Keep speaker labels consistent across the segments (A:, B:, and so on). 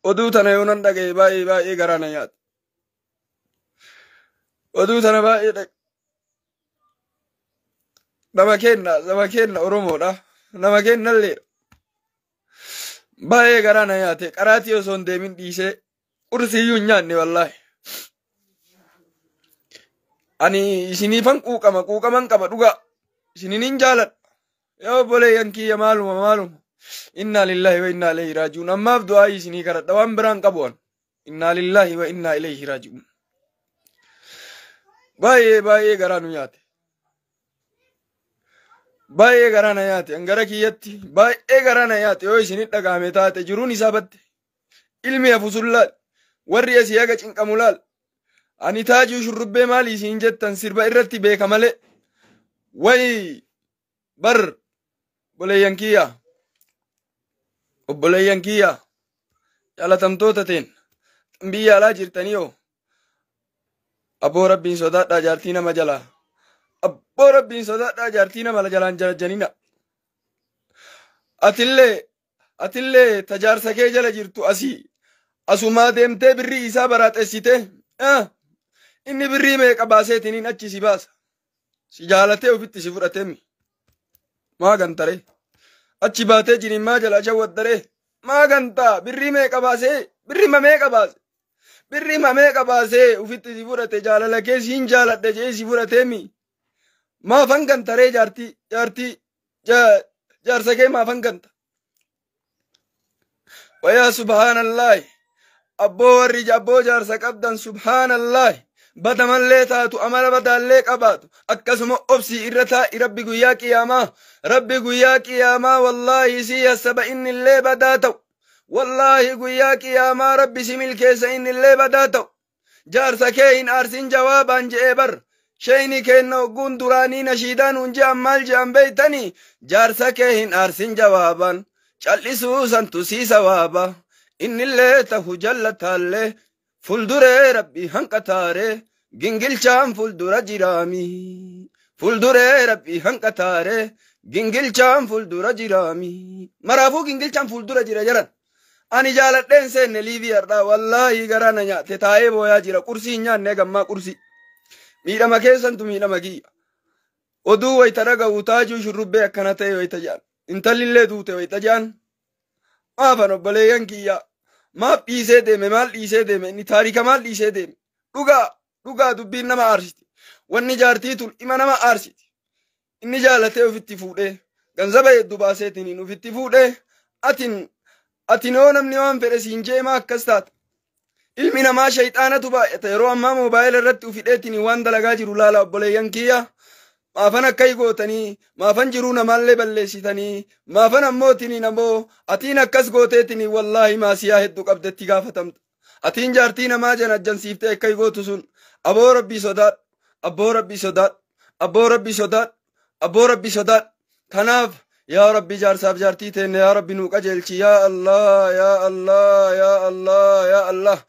A: Oduu tana yoo nan dhagaye baay'ee baay'ee garaa na nyaata. Oduu tana baay'ee dhagaye. Nama kenna, nama kenna Oromoodha. Nama kennallee. Baay'ee garaa na nyaate. Qaraatii osoo hin deemin dhiisee qursiiyyuu hin nyaanne wallaahi. Ani isiniifan quuqama, quuqaman qaba dhugaa. Isinin hin jaaladha. Yaa obboleeyyan kiyya, maaluma maaluma. Innaa lillaahi wa innaa ilayhi raaji'uun. Ammaaf du'aa isinii kadhadha, waan biraan qabu an. Innaa lillaahi wa innaa ilayhi raaji'uun. Baay'ee baay'ee garaa nu nyaate. Baay'ee garaa na nyaate. An gara kiyyatti baay'ee garaa na nyaate. Yoo isinit dhagahame taate jiruun isaa batte. Ilmi hafu sun laal. Warri asii haga cinqamu laal. Ani Taajuu Shurrubbee maali isiin jettan, sirba irratti beeka malee. Wayi bar obboleeyyan kiyya. Obboleeyyan kiyya. Jaalatamtoota teen. Biyya alaa jirtanii hoo. Abboo, rabbiin sodaadhaa jaartii nama jalaa. Abboo, rabbiin sodaadhaa, jaartii nama jalaan jalajjanina. Atillee tajaarsa kee jala jirtu asii asumaa deemtee birrii isaa baraaxessite, inni birrii meeqa baaseetiniin achi si baasa. Si jaalatee ofitti si fudhatee maa gantaree? Achi baatee jiriin maa jala shawwaddaree? Maa gantaa? Birrii meeqa baasee, birrii meeqa baase, birrii meeqa baasee ofitti si fudhate? Jaalala kee siin jaaladhe jee si fudhatee mi maafan gantaree? Jaartii jaarsa kee maafan ganta? Wayaa subhaanallahi, abboo, warri abboo jaarsa qabdan, subhaanallahi, badamallee taatu, amala badaallee qabaatu, akkasuma obsii irra taa'i. Rabbi guyyaa qiyaamaa, rabbi guyyaa qiyaamaa wallaahi sii hassaba. Innillee badaa ta'u, wallaahi guyyaa qiyaamaa rabbi si milkeessa. Innillee badaa ta'u, jaarsa kee hin aarsin jawaabaan je'ee bar sheeyni keenna ogguun duraanii nashiidaan hun je'an. Maal je'an beeytanii? Jaarsa kee hin aarsin jawaabaan, cal'isuu santu sii sawaaba. Innillee tahu jallataallee fuulduree rabbi hanqataaree gingilchaan fuuldura jiraami. Fuulduree rabbi hanqataaree gingilchaan fuuldura jiraami. Maraafuu gingilchaan fuuldura jira jaran. Ani jaaladheen seenne liivii har'aa, wallaahi garaa na nyaate, taa'ee booyaa jira. Qursii hin nyaanne gammaa, qursii. Miidhama keessantu miidhama kiyya. Oduu wayita dhaga'u, Taajuu Shurrubbee akkana ta'e wayita jedhan. Intallillee duute wayita jedhan. Maafan obboleeyyan kiyya? Maaf dhiisee deeme? Maal dhiisee deeme? Inni taarika maal dhiisee deeme? Dhugaa dhugaa dubbiin nama aarsiti. Wanni jaartii tun ima nama aarsiti. Inni jaalatee ofitti fuudhee ganzaba hedduu baaseetiin ofitti fuudhee, atin yoo namni waan fedhe siin jeemaa akkas taata. Ilmi namaa shayxaanatu baay'ata. Yeroo ammaa moobaayila irratti ufidheetiin waan dalagaa jiru laala, obboleeyyan kiyya. Maafan akka gootanii? Maafan jiruu namaallee balleessitanii? Maafan ammootiin ammoo atiin akkas gooteetiin wallaahi maasiyaa hedduu qabdetti gaafatamta. Atiin jaartii namaa jan ajjansiiftee akka gootu sun, aboo rabbii sodaadhu, abboo rabbii sodaadhu, abboo rabbii sodaadhu, abboo rabbii sodaadhu. Kanaaf yaa rabbi, jaarsaaf jaartii teenne yaa rabbi nuu qajeelchi. Yaa Allah, yaa Allah, yaa Allah, yaa Allah,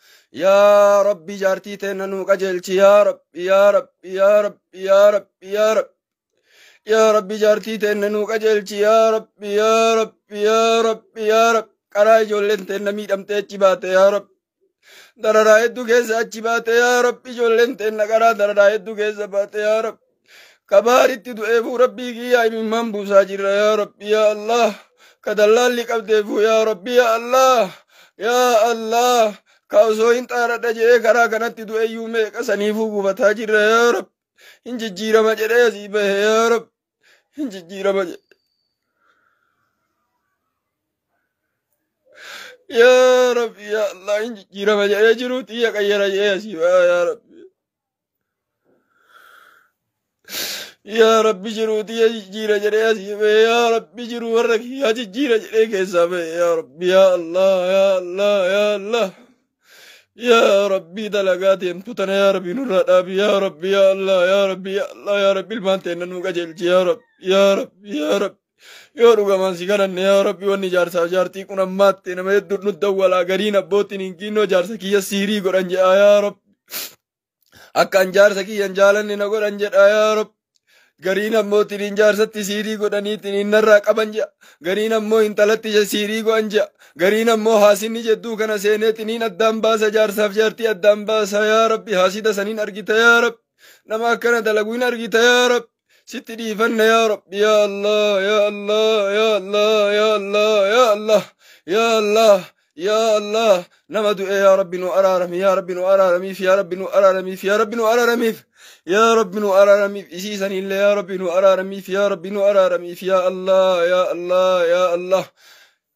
A: yaa rabbi, jaartii teenna nuu qajeelchi. Yaa rabbi, yaa rabbi, yaa rabbi, yaa rabbi, yaa rabbi, yaa rabbi, jaartii teenna nuu qajeelchi. Yaa rabbi, yaa rabbi, yaa rabbi, yaa rabbi, karaa ijoolleen teenna miidhamtee achi baate, yaa rabbi, dararaa hedduu keessa achi baate. Yaa rabbi, ijoolleen teenna karaa dararaa hedduu keessa baate. Yaa rabbi, kabaaritti du'eefuu rabbii kiyyaa imimmaan buusaa jirra. Yaa rabbi, yaa Allah, ka dallaalli qabdeefuu, yaa rabbi, yaa Allah, yaa Allah, ka osoo hin xaaradha jedhee karaa kanatti du'eeyyuu meeqa, saniifuu gubataa jirra. Yaa rabbi, hin jijjiirama jedhee asii bahe. Yaa rabbi, hin jijjiirama jedhe. Yaa rabbi, yaa Allah, hin jijjiirama jedhee jiru xiyya qayyara jedhee asii bahe. Yaa rabbi, yaa rabbi, jiruu xiyya jijjiira jedhee asii bahe. Yaa rabbi, jiru warra kiyyaa jijjiira jedhee keessaa bahe. Yaa rabbi, yaa Allah, yaa Allah, yaa Allah, yaa rabbi, dalagaa deemtu tana yaa rabbi nurraa dhaabi. Yaa rabbi, yaa Allah, yaa rabbi, yaa Allah, yaa rabbi, ilmaan teenna nuu qajeelchi. Yaa rabbi, yaa rabbi, yaa rabbi, yoo dhugamaan si kadhanne, yaa rabbi, wanni jaarsaaf jaartii kun ammaatte nama hedduu nu dawwalaa. Gariin abbootiin hin kinnoo jaarsa kiyya siirii godhan jedha. Yaa rabbi, akka an jaarsa kiyya hin jaalanne na godhan jedha. Yaa rabbi, Gariin ammoo tiniin jaarsatti siirii godhanii tiniin narraa qaban je'a. Gariin ammoo intalatti siirii godhan je'a. Gariin ammoo haasinni jedduu kana seenee tiniin addaan baasa, jaarsaaf jaartii addaan baasa. Yaa Rabbi, haasida saniin argita. Yaa Rabbi, nama akkana dalagu hin argita. Yaa Rabbi, sitti dhiifanna. Yaa Rabbi, yaa Allah, yaa Allah, yaa Allah, yaa Allah, yaa Allah, yaa Allah, yaa Allah. Nama du'e, yaa Rabbi, nu araarami. Yaa Rabbi, nu araaramiif. Yaa Rabbi, nu araaramiif. Yaa Rabbi, nu araaramiif. Yaa Rabbi, nu araaramiif. Isiisanillee, yaa Rabbi, nu araaramiif. Yaa Rabbi, nu araaramiif. Yaa Allah, yaa Allah, yaa Allah.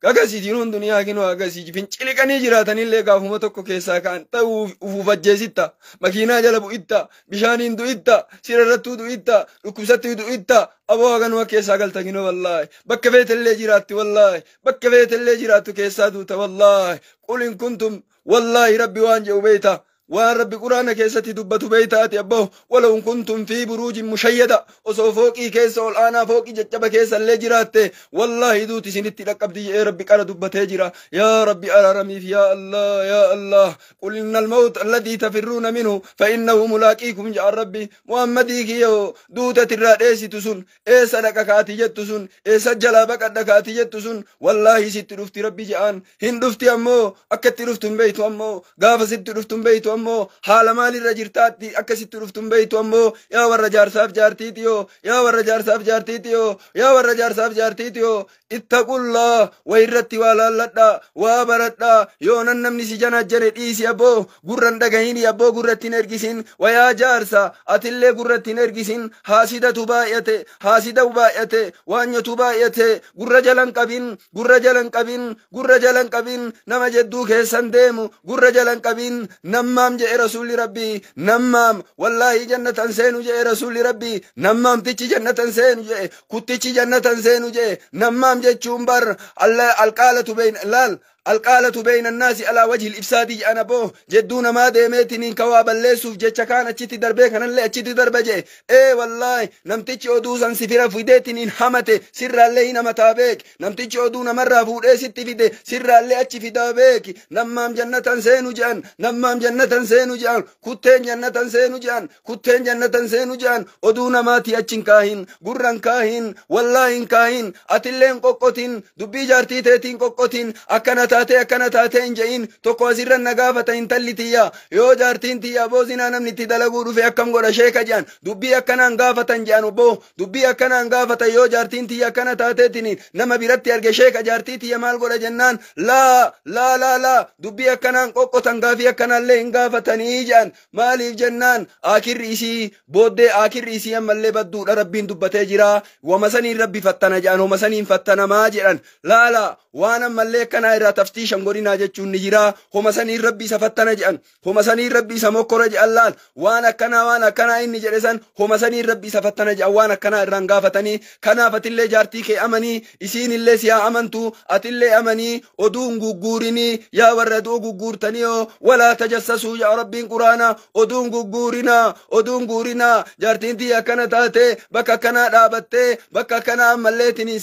A: Akkasiitiin hun duniyaa kinoo akkasii finciliqanii jiraatanillee gaafuma tokko keessaa ka'an ta'uu ufuuf ajjeesitta, makiinaa jala bu'itta, bishaaniin du'itta, sirarrattuu du'itta, dhukkubsattuu du'itta. Aboo, haganuma keessaa galta kinoo. Wallaahi, bakka feetellee jiraatti, wallaahi, bakka feetellee jiraattu keessaa duuta. Wallaahi, qul in kuntum, wallaahi, Rabbi waan jedhu beeyta, waan Rabbi Quraana keessatti dubbatu beeytaati. Abboo, walaw kuntum fi buruujin mushayyada, osoo fooqii keessa ol aanaa, fooqii caccaba keessa illee jiraatte, wallaahi, duuti isinitti dhaqqabdi jedhee Rabbi qara dubbatee jira. Yaa Rabbi, araaramiif. Yaa Allah, yaa Allah. Qul inna almawt alladii tafirruuna minhu fa innahu mulaaqiikum jedhan Rabbi. Muhammadii kiyyoo, duuta tirraa dheessitu sun eessa dhaqa kaati jettu sun, eessa jalaa baqadha kaati jettu sun, wallaahi, sitti dhufti Rabbi jedhan. Hin dhufti ammoo akka itti dhuftu hin beeytu, ammoo gaafa sitti dhuftu hin beeytu, ammoo haala maalirra jirtaatti akka sitti dhuftu hin beeytu. Ammoo yaa warra jaarsaaf jaartiitiyoo, yaa warra jaarsaaf jaartiitiyoo, yaa warra jaarsaaf jaartiitiyoo, ittaqullaa, wayirratti waa laalladha, waa baradha. Yoo nan namni si janajjane dhiisi abboo, gurran dhagahini abboo, gurratti hin ergisin. Wayaa jaarsa, atillee gurratti hin ergisin. Haasidatu baay'ate, haasidau baay'ate, waanyotu baay'ate. Gurra jalan qabin, gurra jalan qabin, gurra jalan qabin. Nama jedduu keessan deemu gurra jalan qabin. Nammaam jedhe Rasuulli Rabbii, nammaam wallaahi jannatan seenu jedhe Rasuulli Rabbii. Nammaamtichi jannatan seenu jedhe, kuttichi jannatan seenu jedhe. Nammaam jechuun bar alqaalatu beeyna laal, alqaalatu beeyna annaasi alaa wajhi ibsaadii jedhan. Aboo, jedduu namaa deemeetiniin kawaa balleessuuf jecha kaan achitti darbee kanallee achitti darba jedhe. Ee wallaahi, namtichi oduu san sifira fideetiniin hamate sirraallee hin hamataa beek. Namtichi oduu namarraa fuudhee sitti fide sirraallee achi fidaa beek. Nammaam jannatan seenu jedhan, nammaam jannatan seenu jedhan, kutteen jannatan seenu jedhan, kutteen jannatan seenu jedhan. Oduu namaati achi hin kaahin, gurran kaahin, wallaahi hin kaahin. Atillee hin qoqqotin, dubbii jaartii teetiin qoqqotin. Akkana taatee, akkana taatee hin je'in. Tokko asirra na gaafata, intalli tiyya yoo jaartiin tiyya aboo zinaa namni itti dalaguu dhufe akkam godha sheeka jedhan. Dubbii akkanaan gaafatan jedhan. Obbo, dubbii akkanaan gaafatan, yoo jaartiin tiyya akkana taateetiin nama biratti arge, sheeka, jaartii tiyya maal godha jennaan, laa laa laa laa, dubbii akkanaan qoqqotan, gaafii akkanaallee hin gaafatanii jedhan. Maaliif jennaan, akirri isii booddee, akirri isii ammallee badduudha Rabbiin dubbatee jira. Wama saniin Rabbi fattana jedhan, wama saniin fattanamaa jedhan. Laala, waan ammallee akkanaa irraa taftiishan godhinaa jechuun ni jira. Homa saniin Rabbi isa fattana jedhan, homa saniin Rabbi isa mokkora jedhan. Laal, waan akkanaa, waan akkanaa inni jedhe san, homa saniin Rabbi isa fattana jedhan. Waan akkanaa irraan gaafatanii. Kanaaf atillee jaartii kee amanii, isiin illee siyaa amantu, atillee amanii, oduun gugguurinii. Yaa warra oduu gugguurtanii, walaa tajassasuu yaa Rabbiin Quraana. Oduun gugguurinaa, oduun guurinaa. Jaartiin tiyya akkana taate, bakka akkanaa dhaabattee, bakka akkanaa ammallee tiniin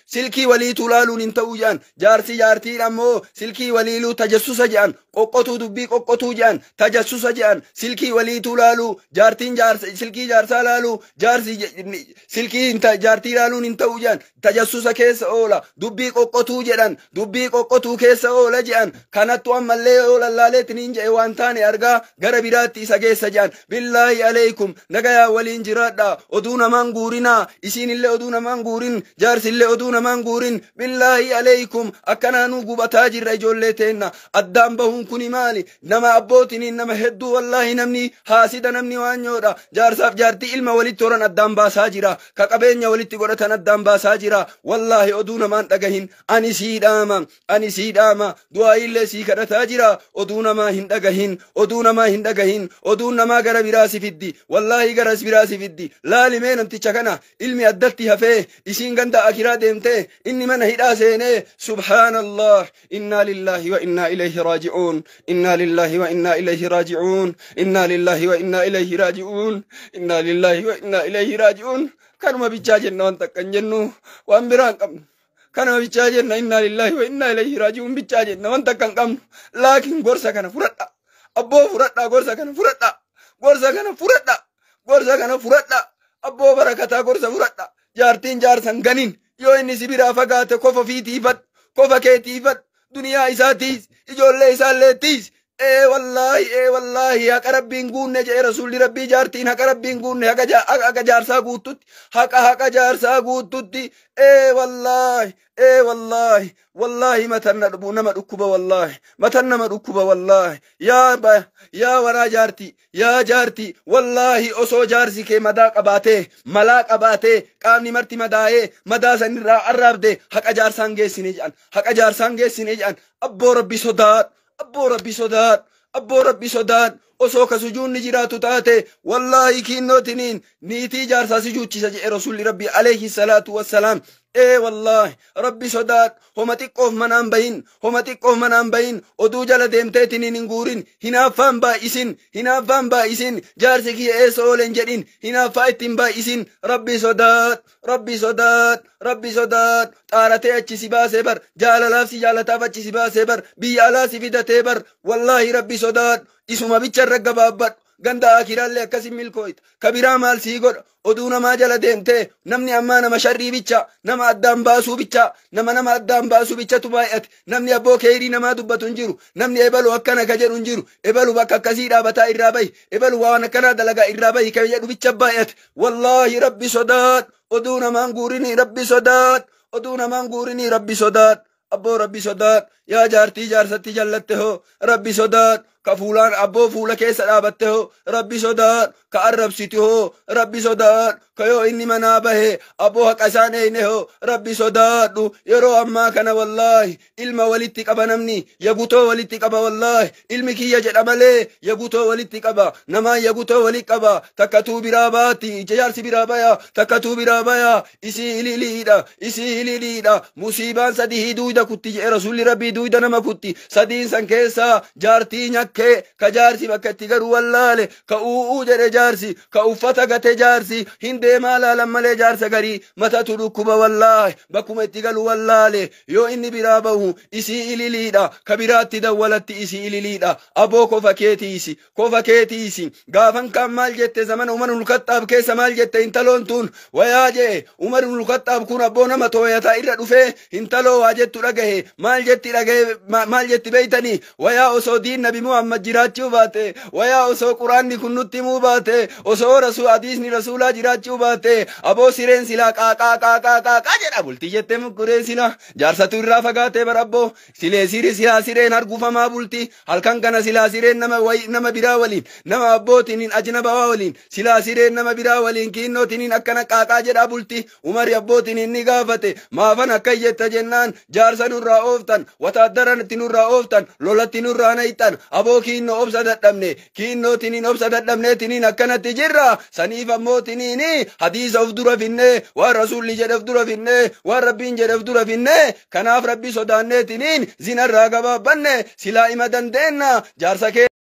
A: silkii waliitu laaluun hin ta'uu jedhan. Jaarsi jaartiin ammoo silkii waliiluu tajassusa jedhan, qoqqotuu, dubbii qoqqotuu jedhan, tajassusa jedhan. Silkii waliituu laaluu, jaartiin jaarsa silkii jaarsaa laaluu, jaarsi silkii jaartii laaluun hin ta'uu jedhan. Tajassusa keessa oola, dubbii qoqqotuu jedhan, dubbii qoqqotuu keessa oola jedhan. Kanattu ammallee yoo lallaaleetiniin jedhe waan taane argaa gara biraatti isa geessa jedhan. Billaahi aleeykum, nagayaa waliin jiraadha. Oduu namaan guurinaa, isiin illee oduu namaan guurin, jaarsi illee oduu namaan guurin. Billaahi aleeykum, akkanaanuu gubataa jirra. Ijoollee teenna addaan bahuun kuni maali? Nama abbootiniin nama hedduu, wallaahi, namni haasida, namni waanyoodha. Jaarsaaf jaartii ilma walitti horan addaan baasaa jira, ka qabeenya walitti godhatan addaan baasaa jira. Wallaahi, oduu namaan dhagahin. Ani sii dhaama, ani sii dhaama, du'aaillee sii kadhataa jira. Oduu namaa hin dhagahin, oduu namaa hin dhagahin. Oduun namaa gara biraa si fiddi, wallaahi, gara biraa si fiddi. Laalimee namticha kana, ilmi addatti hafee, isiin ganda akiraa deemtee, inni mana hidhaa seenee. Subhaanallah, innaa lillaahi wa innaa ilayhi raaji'uun, innaa lillaahi wa innaa ilayhi raaji'uun, innaa lillaahi wa innaa ilayhi raaji'uun, innaa lillaahi wa innaa ilayhi raaji'uun. Kanuma bichaa jenna, waan takka hin jennu, waan biraa hin qabnu. Kanuma bichaa jenna, innaa lillaahi wa innaa ilayhi raaji'uun bichaa jenna, waan takka hin qabnu. Laakiin gorsa kana fudhadha abboo, fudhadha gorsa kana, fudhadha gorsa kana, fudhadha gorsa kana, fudhadha. Abboo barakataa gorsa fudhadha. Jaartiin jaarsan ganin yoo inni si biraa fagaate kofa fiitiifadhu, kofa keetiifadhu, duniyaa isaatiis ijoollee isaalleettiis. Ee wallaahi, ee wallaahi, haqa rabbiin guunne jedhe rasuulli rabbii. Jaartiin haqa rabbiin guunne haqa jaarsaa guuttutti, haqa jaarsaa guuttutti. Ee wallaahi, ee wallaahi, wallaahi matan nama dhukkuba, wallaahi matan nama dhukkuba, wallaahi. Yaa yaa waraa jaartii, yaa jaartii, wallaahi osoo jaarsi kee madaa qabaatee, malaa qabaatee, qaamni marti madaa'ee madaa sanirraa arraabde, haqa jaarsaan geessine jedhan, haqa jaarsaan geessine jedhan. Abboo rabbi sodaadhu, abboo rabbi sodaadhu, abboo rabbi sodaadhu. Osoo ka sujuunni jiraatu taate, wallaahi kiinnootiniin niitii jaarsaa si juuchisa jedhe rasuulli rabbi alayhi salaatu wassalaam. Ee wallaahi, rabbi sodaadhu. Homa xiqqoof manaan bahin, homa xiqqoof manaan bahin. Oduu jala deemteetiniin hin guurin, hinaaffaan baay'isin, hinaaffaan baay'isin. Jaarsi kiyya eessa oolen jedhin, hinaaffaa ittiin baay'isin. Rabbi sodaadhu, rabbi sodaadhu, rabbi sodaadhu. Xaaratee achi si baasee bar, jaalalaaf si jaalataaf achi si baasee bar, biyya alaa si fidatee bar. Wallaahi rabbi sodaadhu, isuma bicha irra gabaabbadhu. Ganda akiraallee akkasin milkooyta. Kabiraa maal sii godha? Oduu namaa jala deemtee, namni ammaa nama sharrii bicha, nama addaan baasuu bicha, nama addaan baasuu bichatu baay'ate. Namni abboo keerii namaa dubbatu hin jiru. Namni ebalu akkana ka jedhu hin jiru. Ebalu bakka akkasii dhaabataa irraa bahi, ebalu waan akkanaa dalagaa irraa bahi ka jedhu bicha baay'ate. Wallaahi rabbi sodaadhu, oduu namaan guurinii. Rabbi sodaadhu, oduu namaan guurinii. Rabbi sodaadhu, abboo rabbi sodaadhu. Yaa jaartii jaarsatti jallatte hoo, rabbi sodaadhu. Ka fuulaan abboo fuula keessa dhaabatte hoo, rabbi sodaadhu. Ka arrabsiti hoo, rabbi sodaadhu. Ka yoo inni manaa bahe abboo haqa isaan eeyne hoo, rabbi sodaadhu. Yeroo ammaa kana wallaahi ilma walitti qaba namni, yagutoo walitti qaba. Wallaahi ilmi kiyya jedha malee yagutoo walitti qaba, namaan yagutoo walitti qaba. Takkatuu biraa baati, jaarsi biraa baya, takkatuu biraa baya, isii ililiidha, isii ililiidha. Musiibaan sadii duuyda kutti jedhe rasuulli rabbii. Duuyda nama kutti sadiin san keessaa jaartii nyakkee, ka jaarsi bakka itti garuu wallaale, ka u'uu jedhe jaarsi, ka uffata gate jaarsi hin deemaa laalan malee. Jaarsa garii matatu dhukkuba, wallaahi bakkuma itti galu wallaale. Yoo inni biraa bahu isii ililiidha, ka biraatti dawwalatti, isii ililiidha. Aboo kofa keetiisi, kofa keetiisi. Gaafan kaan maal jette? Zamana Umar ibnul Khattaab keessa maal jette intaloon tun? Wayaa jee, Umar ibnul Khattaab kun abboo nama tooyataa irra dhufee intaloo waa jettu dhagahe. Maal jetti dhagahe? Maal jetti beeytanii? Wayaa osoo diin nabi Muhammad jiraachuu baate, wayaa osoo quraanni kun nutti himuu baate, osoo rasul hadiisni rasuulaa jiraachuu baate, aboo sireen silaa qaaqaa qaaqaa qaaqaa jedha bulti jette. Mukkuree sila jaarsatu irraa fagaatee bar. Abboo silee siri silaa sireen argufamaa bulti halkan kana, silaa sireen nama nama biraa waliin, nama abbootiin ajnabawaa waliin, silaa sireen nama biraa waliin kiinnootiin akkana qaaqaa jedha bulti. Umari abbootiin inni gaafate, maafan akka jetta jennaan, jaarsa nurraa ooftan, wataaddaranatti nurraa ooftan, lolatti nurraa nayxan, aboo kiinnoo obsa dadhabne, kiinnootiniin obsa dadhabneetiniin akkanatti jirra. Saniif ammootiniin hadiisa of dura finnee, waan rasuulli jedhe of dura finnee, waan rabbiin jedhe of dura finnee, kanaaf rabbi sodaanneetiniin zinarraa gabaabbanne. Silaa ima dandeenna jaarsa kee